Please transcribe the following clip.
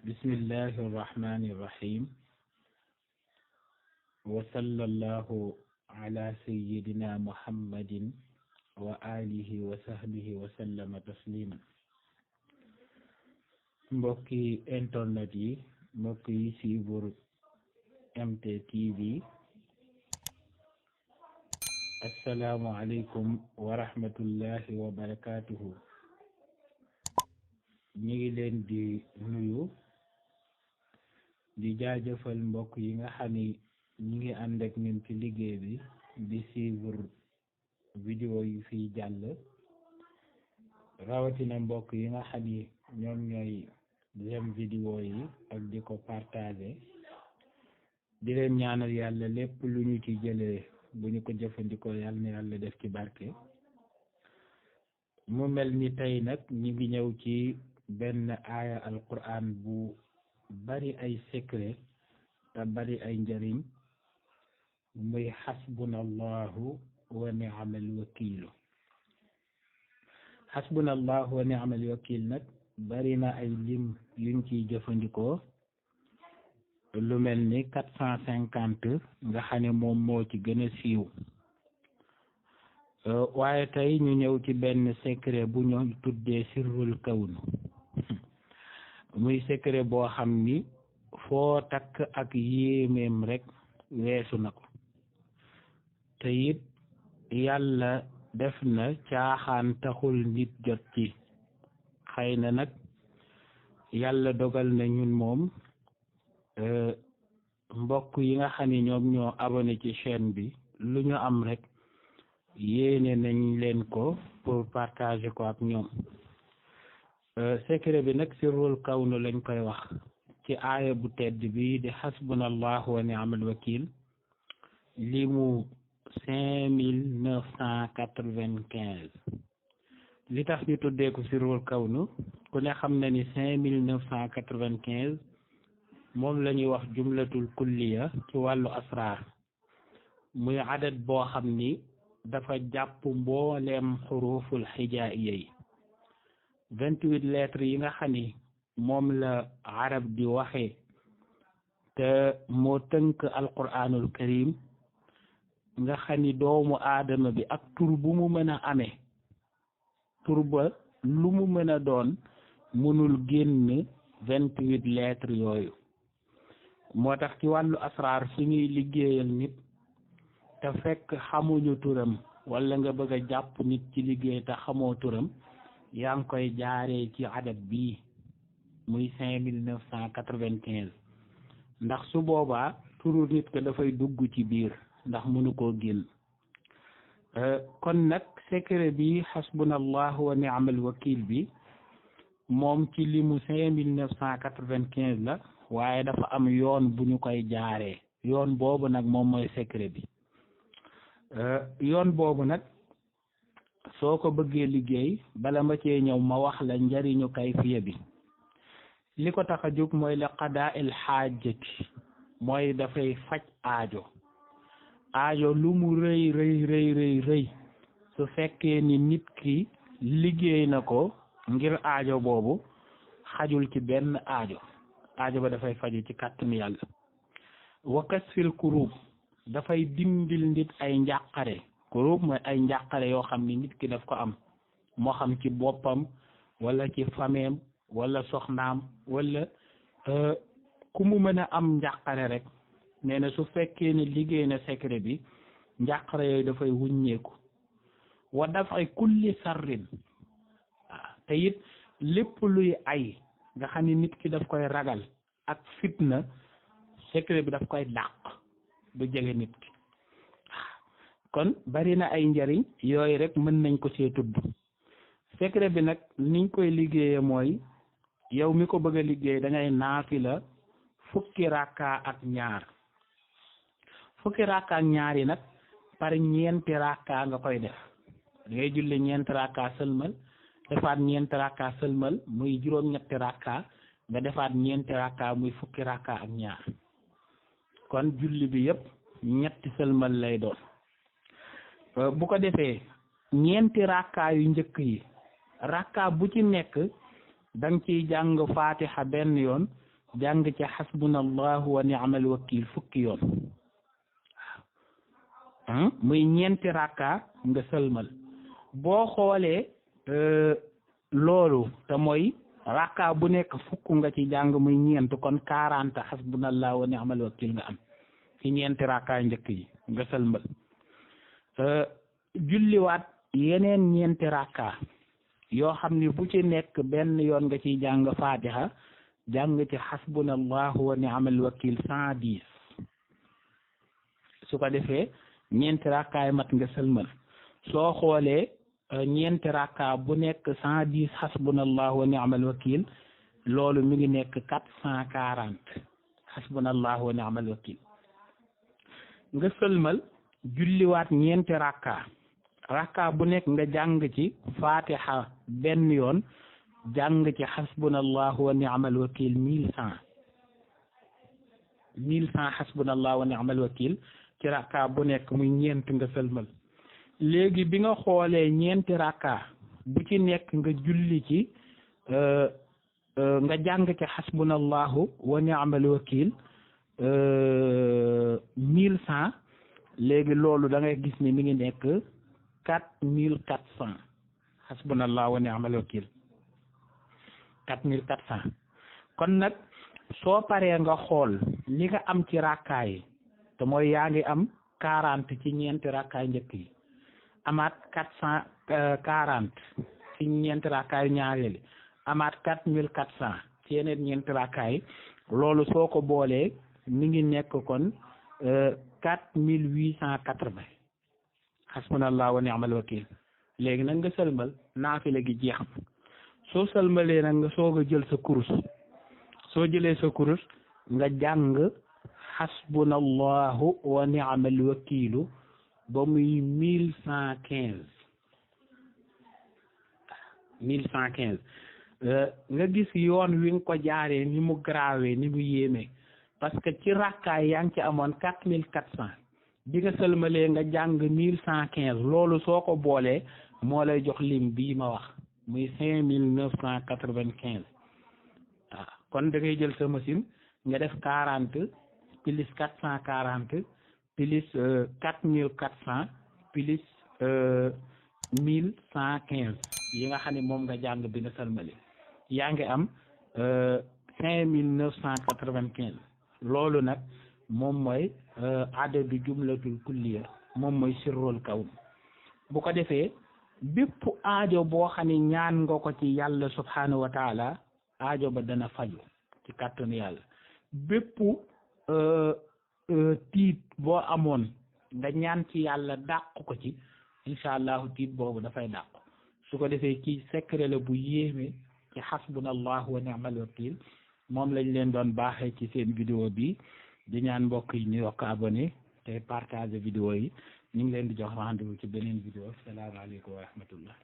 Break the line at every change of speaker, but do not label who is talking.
bismillahi irrahmani irrahim wa sallallahu ala sayyidina muhammadin wa alihi wa sahbihi wa sallama taslima. mbokki internet yi, mbokk yi suivre MTTV, assalaamu aleykum wa rahmatullahi wa barakatuhu. ñu ngi leen di nuyu di jaajëfal mbokk yi nga xam ni ñi ngi ànd ak ñun ci liggéey bi di suivre vidéo yi fiy jàll, rawatina mbokk yi nga xam ni ñoom ñooy j'aime vidéo yi ak di ko partager. di leen ñaanal yàlla lépp lu ñu ci jëlee bu ñu ko jëfandikoo yàlla na yàlla def ci barke. mu mel ni tey nag ñi ngi ñëw ci benn aaya alquran bu bari ay secret te bari ay njëriñ, muy xasbunallahu wa ni'mal wakiilu. xasbunallahu wa ni'mal wakiil nag bari na ay lim yuñ ciy jëfandikoo, lu mel ni 450 nga xam ne moom moo ci gën a siiw. waaye tey ñu ñëw ci benn secret bu ñu tuddee sirrul kawnu. muy secret boo xam ni foo takk ak yéemeem rek weesu na ko, te it yàlla def na caaxaan taxul nit jot ci. xëy na nag yàlla dogal na ñun moom mbokk yi nga xam ni ñoom ñoo abonné ci chaîne bi lu ñu am rek yéene nañ leen ko pour partager ko ak ñoom. secret bi nag sirrul kawnu lañ koy wax ci aaya bu tedd bi di xasbunallahu wa ni'mal wakil, limu 5995. li tax ñu tuddee ko sirrul kawnu ku ne xam na ni 5995 moom la ñuy wax jumlatul kulliya ci wàllu asraar, muy adat boo xam ni dafa jàpp mbooleem xuruful xijaiya yi. 28 lettres yi nga xam ni moom la arab di waxee te moo tënk alquranul karim, nga xam ni doomu aadama bi ak tur bu mu mën a amee, tur ba lu mu mën a doon mënul génn 28 lettres yooyu. moo tax ci wàllu asraar su ñuy liggéeyal nit te fekk xamuñu turam, wala nga bëgg a jàpp nit ci liggéey te xamoo turam, yaa ngi koy jaaree ci adat bii muy 5995. ndax su boobaa turu nit ko dafay dugg ci biir ndax mënu koo génn. kon nag secret bi xasbunallahu wa ni'mal wakil bi moom ci limu 5995 la, waaye dafa am yoon bu ñu koy jaaree. yoon boobu nag moom mooy secret bi. yoon boobu nag soo ko bëggee liggéey, bala ma cee ñëw ma wax la njariñu kayfiya bi. li ko tax a jóg mooy la qadaa il xaajati, mooy dafay faj aajo lu mu rëy rëy su fekkee ni nit ki liggéey na ko ngir aajo boobu xajul ci benn aajo ba dafay faju ci kàttanu yàlla. wa kasfil kurub, dafay dindil nit ay njàqare. kurub mooy ay njàqare yoo xam ni nit ki daf ko am, moo xam ci boppam wala ci fameem wala soxnaam wala ku mu mën a am njàqare rek. nee na su fekkee ne liggéey na secret bi, njàqare yooyu dafay wuññeeku. wa dafay kulli sarrin, te it lépp luy ay nga xam ni nit ki daf koy ragal ak fitna, secret bi daf koy dàq, du jege nit ki. kon bari na ay njariñ yooyu rek mën nañ ko see tudd. secret bi nag niñ koy liggéeyee mooy, yow mi ko bëgg a liggéey da ngay naafila fukki rakka ak ñaar. fukki rakka ak ñaar yi nag par ñeenti rakka nga koy def. da ngay julli ñeenti rakka sëlmal, defaat ñeenti rakka sëlmal muy juróom-ñetti rakka, nga defaat ñeenti rakka muy fukki rakka ak ñaar. kon julli bi yëpp ñetti sëlmal lay doon. bu ko defee ñeenti rakka yu njëkk yi, rakka bu ci nekk danga ciy jàng fatiha benn yoon, jàng ci xasbunallahu wa ni'mal wakil fukki yoon muy ñeenti rakka nga sëlmal boo xoolee loolu te mooy rakka bu nekk fukk nga ci jàng muy ñeent kon 40 xasbunallahu wa ni'mal wakil nga am ci ñeenti rakka njëkk yi nga sëlmal julliwaat yeneen ñeenti rakka yoo xam ni bu ci nekk benn yoon nga ciy jàng fatiha jàng ci xasbunallahu wa ni'mal wakil 110 su ko defee ñeenti rakkaay mat nga sëlmal soo xoolee ñeenti rakka bu nekk 110 xasbunallahu wa ni'mal wakil loolu mi ngi nekk 440 xasbunallahu wa ni'mal wakil nga sëlmal julliwaat ñeenti rakka bu nekk nga jàng ci fatiha benn yoon jàng ci xasbunallahu wa ni'mal wakil 1100 xasbunallahu wa ni'mal wakil ci rakka bu nekk muy ñeent nga sëlmal léegi bi nga xoolee ñeenti rakka bu ci nekk nga julli ci nga jàng ci xasbunallahu wa ni'mal wakil 1100 léegi loolu da ngay gis ni mi ngi nekk 4400 xasbunallahu wa ni'mal wakil 4400 kon nag soo paree nga xool li nga am ci rakkaay yi te mooy yaa ngi am 40 ci ñeenti rakkaay njëkk yi amaat 440 ci ñeenti rakkaay ñaareel amaat 4400 ci yeneen ñeenti rakkaay loolu soo ko boolee mi ngi nekk kon 4880 xasbunallahu wa ni'mal wakil léegi nag nga sëlmal naafila gi jeex soo sëlmalee nag nga soog a jël sa kurus soo jëlee sa kurus nga jàng xasbunallahu wa ni'mal wakilu ba muy 1115 nga gis yoon wi nga ko jaaree ni mu garaawee ni mu yéemee parce que ci rakkaay yaa ngi ci amoon 4400 bi nga sëlmalee nga jàng 1115 loolu soo ko boolee moo lay jox lim bii ma wax muy 5995 waaw kon da ngay jël sa machine nga def 40 plus 440 plus 4400 plus 1115 yi nga xam ne moom nga jàng bi nga sëlmalee yaa ngi am 5995 loolu nag moom mooy adadu jumlatul kulliya moom mooy sirrul kawn bu ko defee bépp aajo boo xam ne ñaan nga ko ci yàlla subhanahu wa taala aajo ba dana faju ci kàttanu yàlla bépp tiit boo amoon nga ñaan ci yàlla dàq ko ci incha allahu tiit boobu dafay dàq su ko defee kii secret la bu yéeme ci xasbunallahu wa ni'mal wakil moom lañ leen doon baaxee ci seen vidéo bi di ñaan mbokk yi ñu yokk abonné te partager vidéo yi ñu ngi leen di jox rendez-vous ci beneen vidéo salaamaaleykum wa rahmatullah